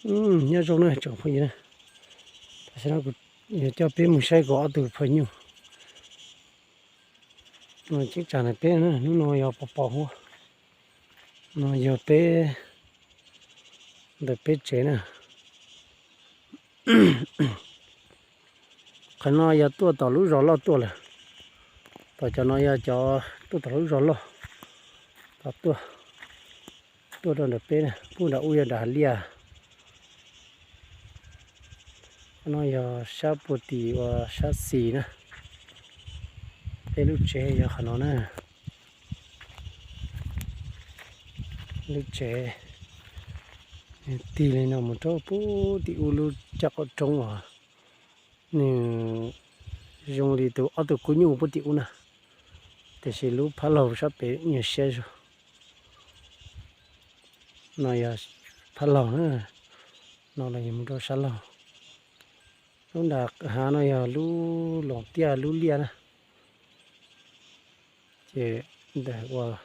Nyob zoo na tsoom phooj ywg na, tam sim no kuv yuav coj peb mus saib kuv ob tug phaj nyuj. Cheeb tsam ntawm peb na, hnub no yog pos pos huab, no yog peb ntawm peb tsev na. Qhov no yog tuaj tom lub zos loj tuaj lawm, tom cov no yog cov tuaj tom lub zos loj, tom tuaj, tuaj rau ntawm peb na, pub nram ub yog nram hav liaj. Qhov no yog sab puag tim uas sab xis na, peb lub tsev yog qhov no na. Lub tsev tig li no mus rau puag tim ub lub caj qaum roob uas nws zoo li tus ob tug kub nyuj puag tim ub na, tiam sis lub phab laug sab pem nyuag siab zog. No yog phab laug na, no los yog mus rau sab laug. Lub nram hav no yog lub loos tiaj lub liaj na, ces ntawm uas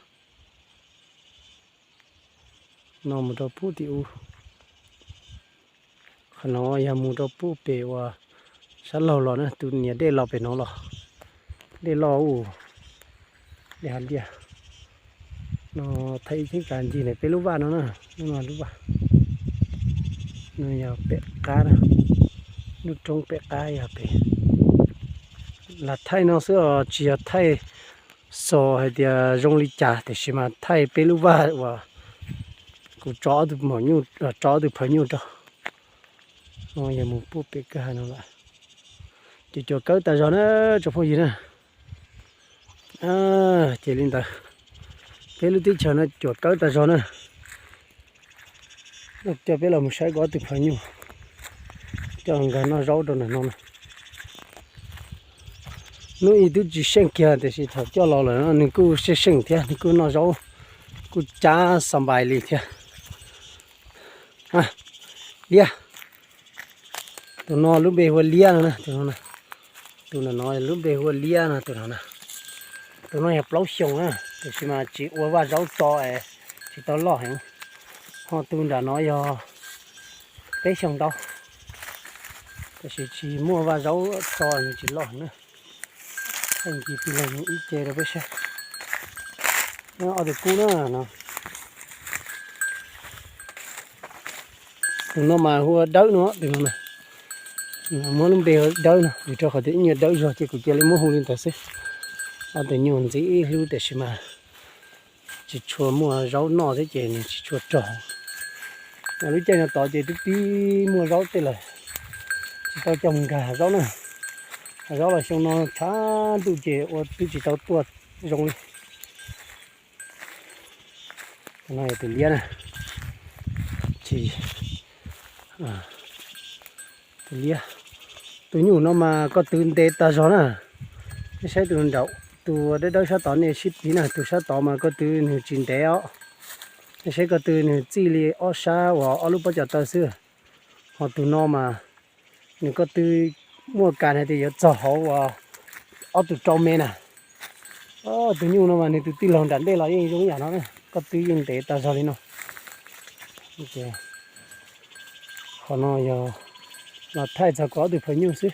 no mus rau puag tim ub. Qhov no yog mus rau puag pem uas sab laug los na, tus niam dej los pem no los, dej loj ub, dej hav liaj. No thaij ib cheeb tsam ncig ntawm peb lub vaj no na, lub no lub vaj. No yog pem qab na, lub roob pem qab yog pem. Lam thaij no xwb os, tsis yog thaij xov hais tias zoo li cas, tiam sis mas thaij peb lub vaj uas kuv tso ob tug maum nyuj, tso ob tug phaj nyuj rau. No yog mus puag pem kawg no lawm. Ces cuam kawv tas zog na tsoom phooj ywg na. Ces li ntawd, peb lub teb chaws no cuam kawv tas zog na. Coj peb los mus saib kuv ob tug phaj nyuj, coj nkag noj zaub rau ntawm no na. Hnub ib twb tsis seej kiag tiam sis thaum coj los lawm no nws kuj seej seej thiab, nws kuj noj zaub, kuj cab xa npais li thiab. Liab, tus no lub npe hu ua Liab no na, tus no, tus nram no lub npe hu ua Liab no, tus no na. Tus no yog plaub xyoos na, tiam sis mas tsis ua vaj zaub tso es tsis tau loj heev. Ho tus nram no yog peb xyoos ntau, tiam sis tsis muaj vaj zaub tso nws tsis loj na. Thaij ncig tij laug ib ce rau peb saib. Ob tug kub na no. Tus no mas hu ua Dawb no, tus no na. Muab lub npe hu Dawb no vim rau qhov tias ib nyuag dawb zog ces kuv cia li muab hu li ntawd xwb. Ob tug nyuj ntxim hlub tiam sis mas tsis tshua muaj zaub noj thiab ces nws tsis tshua rog. Lub caij no tod ces twb pib muaj zaub tej lawm, tsis tau coj mus nkag hav zaub na. Hav zaub los xyoo no tshav ntuj ces ua twb tsis tau tuaj zoo li. No yog tus liab na. Tus liab, tus nyuj no mas ko tw ntev tag zog na. Nej saib tus nram, tus dawb dawb sab tod nej sib piv na, tus sab tod mas ko tw nws tsis ntev os. Nej saib ko tw nws txij li ob sab uas ob lub pob cov taw xwb. Ho tus no mas nws ko tw muaj kas hais tias yuav txog hauv uas ob tug rau me na. Tus nyuj no mas nws tus tij laug nram ntej los yeej zoo yam no na, ko tw yeej ntev tag zog li no. Qhov no yog los thaij txog kuv ob tug phaj nyuj xwb,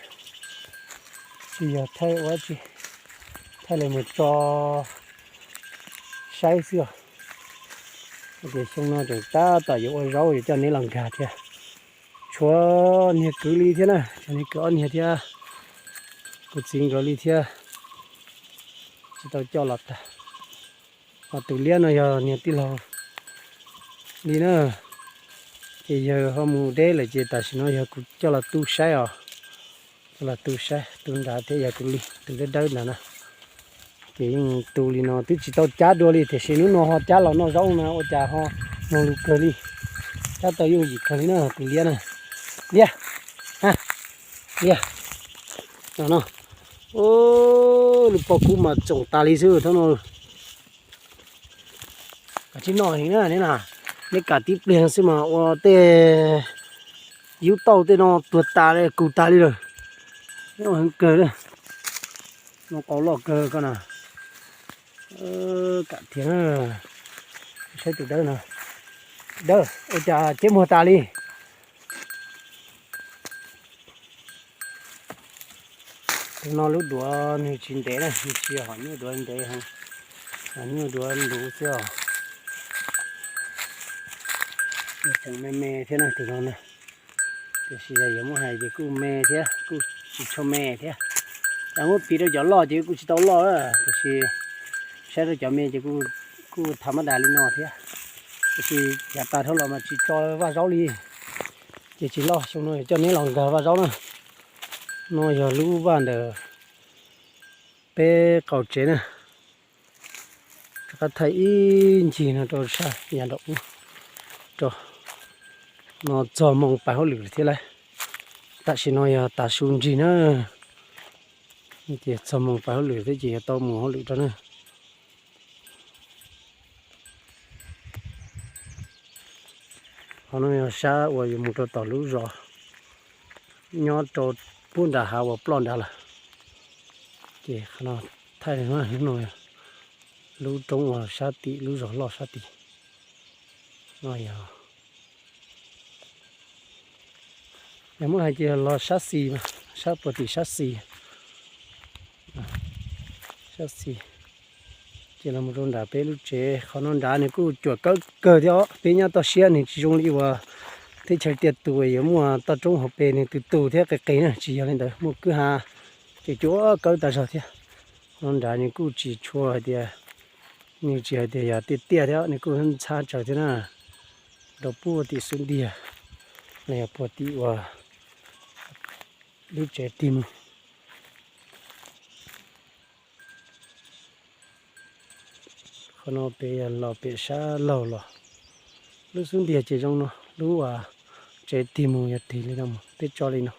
tsis yog thaij ua dab tsi, thaij los mus tso saib xwb os. Tias xyoo no tseem tab tom yuav ua zaub yuav coj neb los nkag thiab. Tshuav niag kwv li thiab na, tshuav niag kwv ob niag thiab, kuv txiv nkawd li thiab, tsis tau coj los tag. Ho tus liab no yog niag tij laug li na, ces yawg ho mus deb lawm ces tam sim no yog kuv coj los tu saib os. Coj los tu saib, tu nrad thiab yog tus li tus dawb dawb ntawd na. Ces yeej tu li no twb tsis tau cab dua li tiam sis hnub no ho cab los noj zaub na ua cas ho mloog lus kawg li. Cab tau yooj yim kawg li na tus liab na. Liab, liab, no no, lub pob kub mas txoom tas li xwb thaum no. Kav tsij noj heev na, neb kam tib pliag xwb mas ua tej yub tauj tej no tuag tas li, kus tas li lawm. Neb ua heev kawg, noj qau loj kawg koj na. Kam tiag na. Saib tus dawb no, dawb ua cas ceb muag tas li. Tus no lub duav nws tsis ntev na, nws tsis yog hom nyuj duav ntev, hom nyuj duav luv xwb os. Nws tseem me me thiab na tus no na. Tiam sis yog yuav muab hais ces kuj me thiab kuj tsis tshua me thiab. Yog muab piv rau cov loj ces kuj tsis tau loj, tiam sis saib rau cov me ces kuj tham mab das li no thiab. Tiam sis yav tas dhau los mas tsis tso vaj zaub li, ces tsis loj. Xyoo no coj neb los nkag vaj zaub na. No yog lub vaj ntawm peb qaum tsev na. Rov qab thaij ib ncig no rau sab yav nraum ub, rau no txog moo pais hauj lwm thiab lauj. Tam sim no yog tav su ntsis na, ces txog moo pais hauj lwm thiab ces yuav tau mus hauj lwm rau na. Qhov no yog sab uas yuav mus rau tom lub zos nyob rau pub nram hav uas ploj nrad lawm. Ces qhov no thaij no, lub roob uas sab tim lub zos loj sab tid no yog, yog muab hais ces los sab xis, sab puag tim sab xis, sab xis. Ces los mus rau nram peb lub tsev, qhov no nrad nws kuj cuam kawb kawg thiab os. Peb nyob toj siab nws tsis zoo li uas teb chaws tiaj tus yuav muaj toj roob hauv pes nws tus tus thiab qis qis na, tsis yog li ntawd. Muaj kwj ha ces cuam kawb tas zog thiab. Qhov no nrad nws kuj tsis tshua hais tias, nws tsis hais tias yog tiaj tiaj thiab, nws kuj ntxhab tsawv thiab na. Rau puag tim xub ntiag los yog puag tim uas lub tsev tig mus. Qhov no pem yog los pem sab laug los. Lub xub ntiag ces zoo no, lub uas tsev tig mus yog tig li no mus, peb tso li no,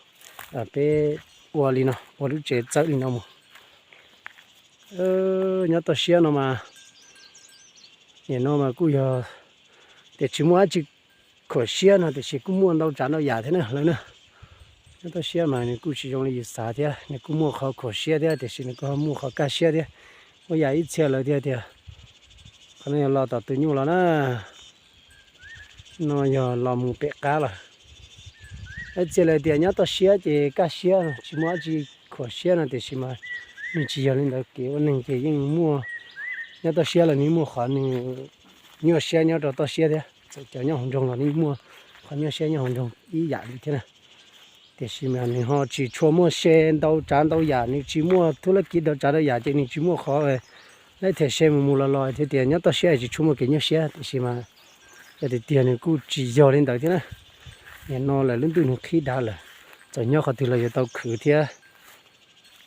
peb ua li no, ua lub tsev txawb li no mus. Nyob toj siab no mas, nim no mas kuj yog tias tsis muaj dab tsi khuam siab no tiam sis kuj muaj ntau tsav ntau yam thiab na lawv na. Nyob toj siab mas nws kuj tsis zoo li yus xav thiab, nws kuj muaj qhov khuam siab thiab tiam sis nws kuj muaj qhov kaj siab thiab. Muaj yam ib txhia lawv thiaj tias, qhov no yog los tom tus nyuj los na, no yog los mus pem qab lawm. Ib txhia lawv tias nyob toj siab ces kaj siab, tsis muaj dab tsi khuam siab no tiam sis mas nws tsis yog li ntawd, kev ua neeg ces yeej muaj, nyob toj siab los nws muaj qhov nws nyuaj siab nyob rau toj siab thiab, txawm cov nyob hauv nroog los nws muaj qhov nyuaj siab nyob hauv nroog ib yam li thiab na. Tiam sis mas nws ho tsis tshua muaj se ntau tsav ntau yam, nws tsis muaj thub lab kiv ntau tsav ntau yam ces nws tsis muaj qhov lab them se mus mus los los thiab tias nyob toj siab tsis tshua muaj kev nyuaj siab, tiam sis mas yog tiag tiag nws kuj tsis yog li ntawd thiab na. Nim no lawm lub ntuj nws qhib dav lawm, txawm nyob qhov twg los yuav tau khwv thiab,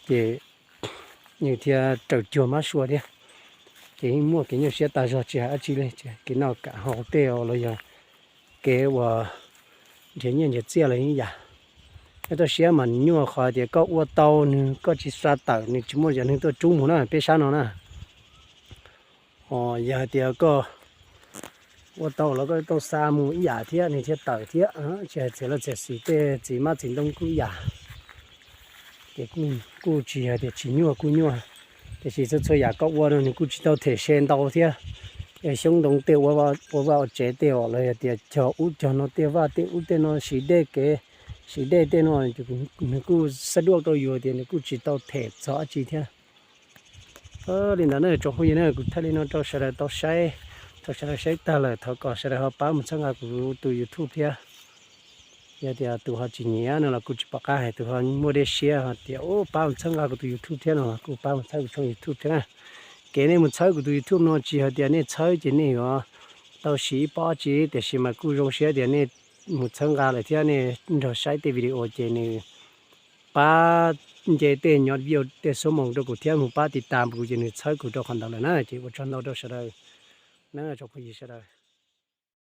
ces nws thiaj raws cuag mab sua thiab. Ces yeej muaj kev nyuaj siab tag zog tsis hais dab tsi li, kev noj kam haus tej los yog kev uas nrhiav nyiaj nrhiav txiaj los ib yam. Nyob toj siab mas nws nyuaj qhov tias koj ua tau nws koj tsis xa tawm nws tsis muaj cov neeg tuaj rub mus na peb sab no na. Yog hais tias koj ua tau los koj tau xa mus ib yam thiab nws thiaj tawm thiab, tsis hais txiv laj txiv xis tej txiv mab txiv ntoo kuj ib yam. Ces kuj tsis yog tias tsis nyuaj kuj nyuaj, tiam sis txhua txhua yam koj ua no nws kuj tsis tau them se ntau thiab. Xyoob ntoo tej ua vaj ua tsev tej os los yog tias cog ub cog no tej vaj tej ub tej no siv dej kev, siv dej tej no, nws kuj xab duaj rau yus tias nws kuj tsis tau them txog dab tsi thiab. Li ntawd na tsoom phooj ywg na, kuv thaij li no rau sawv daws tau saib. Thaum sawv daws saib tag lawm thov kom sawv daws ho pab mus txhawb nqa kuv tus YouTube thiab. Yog tias tus ho tsis nyiam no los kuj tsis pom qab hais, tus ho muaj dej siab ho tias ub pab mus txhawb nqa kuv tus YouTube thiab no los kuj pab mus txhawb kuv tshooj YouTube thiab na. Kev nej mus txhawb kuv tus YouTube no tsis hais tias nej txhawb ces nej yuav tau siv ib pob dab tsi, tiam sis mas kuj zoo siab tias nej mus txhawb nqa lawm thiab nej nrog saib tej video ces nws pab nce tej nyob view tej xuab moos rau kuv thiab mus pab tiv tas kuv ces nws txhawb kuv rau qhov ntawd lawm na. Ces ua tsaug ntau rau sawv daws na tsoom phooj ywg sawv daws.